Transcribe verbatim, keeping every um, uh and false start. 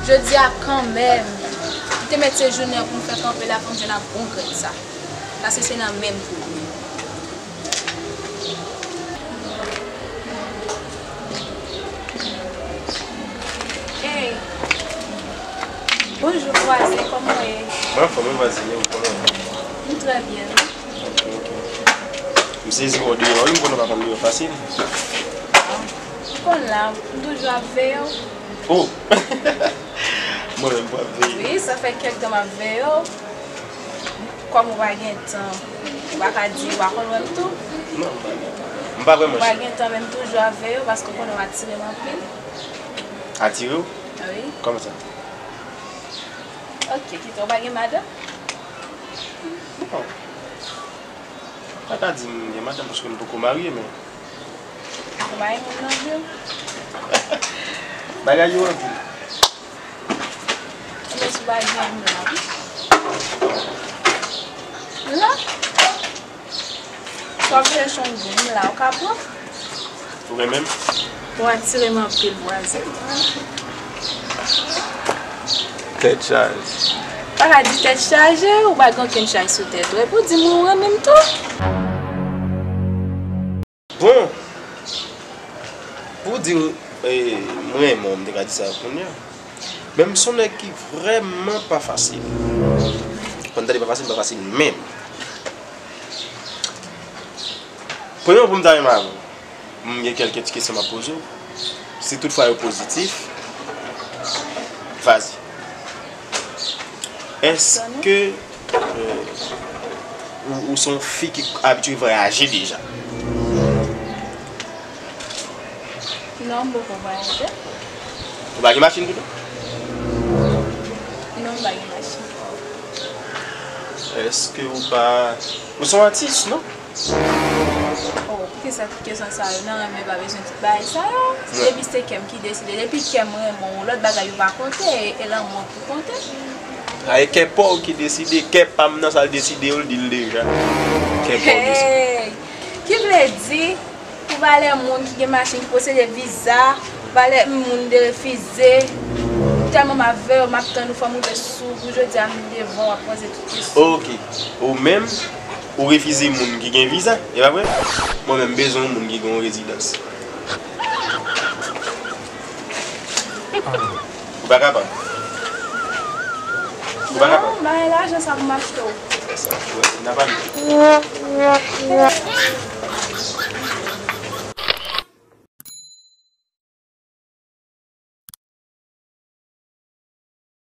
Jodi a kanmenm, m te mèt se jounen an pou m fè kanpe la, fò m jwenn ak bon grenn sa. Paske se nan men m pou l ye. Hey. Bonjou, vwazen, kòman w ye? Mwen anfòm, wi, vwazin, e ou, kòman w ye? M trè byen, wi. Ok, ok. M sezi wè w deyò, wi, m konnen w pa konn deyò fasil. M konn la, m toujou ap veye w. Oh! Mwen menm pou ap veye. Wi, sa fè kèk tan m ap veye w. Kòm ou pa gen tan, ou pa ka di, ou pa konn wè m tou. Non, m pa gen. M pa vrèman. Ou pa gen tan, men m toujou ap veye w paske ou konnen w atire m anpil. Atire w? Wi. Kòman sa? Ok, kite, ou pa gen madanm? Bon. Pa ka di m gen madanm paske m poko marye, men. Ou pa gen moun nan vi w? Bagay yo anpil. Anben, si w pa gen, m la, wi. M la? Si w ap chèche yon grenn, m la, ou ka pran. Ou renmen m? Ou atire m anpil, vwazen. Tèt chaje. Pa ka di tèt chaje, ou pa gen okenn chaj sou tèt ou. Epi w di m ou renmen m tou. Bon, pou w di, eh, m renmen w, m te ka di sa kounye a. Men m se yon nèg ki vrèman pa fasil. Kòm m ta di pa fasil, pa fasil menm. Premyèman, pou m ta renmen avè w, m gen kèlke ti kesyon m ap poze w. Si toutfwa yo pozitif, vas-y. Èske, euh, ou, ou se yon fi ki abitye vwayaje deja? Non, m poko vwayaje. Ou pa gen machin tou non? Non, m pa gen machin. Èske ou pa, ou se yon atis, non? Oh, poukisa tout kesyon sa yo nan renmen pa bezwen tout bagay sa yo? Depi se kè m ki deside, depi kè m renmen w, lòt bagay yo pa konte, e, e lanmou an pou konte. A, e kè pa w ki deside, kè pa m nan sa l deside, ou l di l deja. Kè pa w deside. Hey! Ki vle di, pou valè moun ki gen machin, ki posede viza, valè moun derefize, tèlman m ap veye w, m ap tann ou, fò m rive sou ou, pou jodi a m devan w ap poze tout kesyon. Ok. Ou menm, ou refize moun ki gen viza, e pa vre? Mwen menm, m bezwen yon moun ki gen yon rezidans. Ou pa kapab? Ou pa kapab? Non, m pa gen lajan sa pou m achte w. Fè sa, ou wè, n ap ale.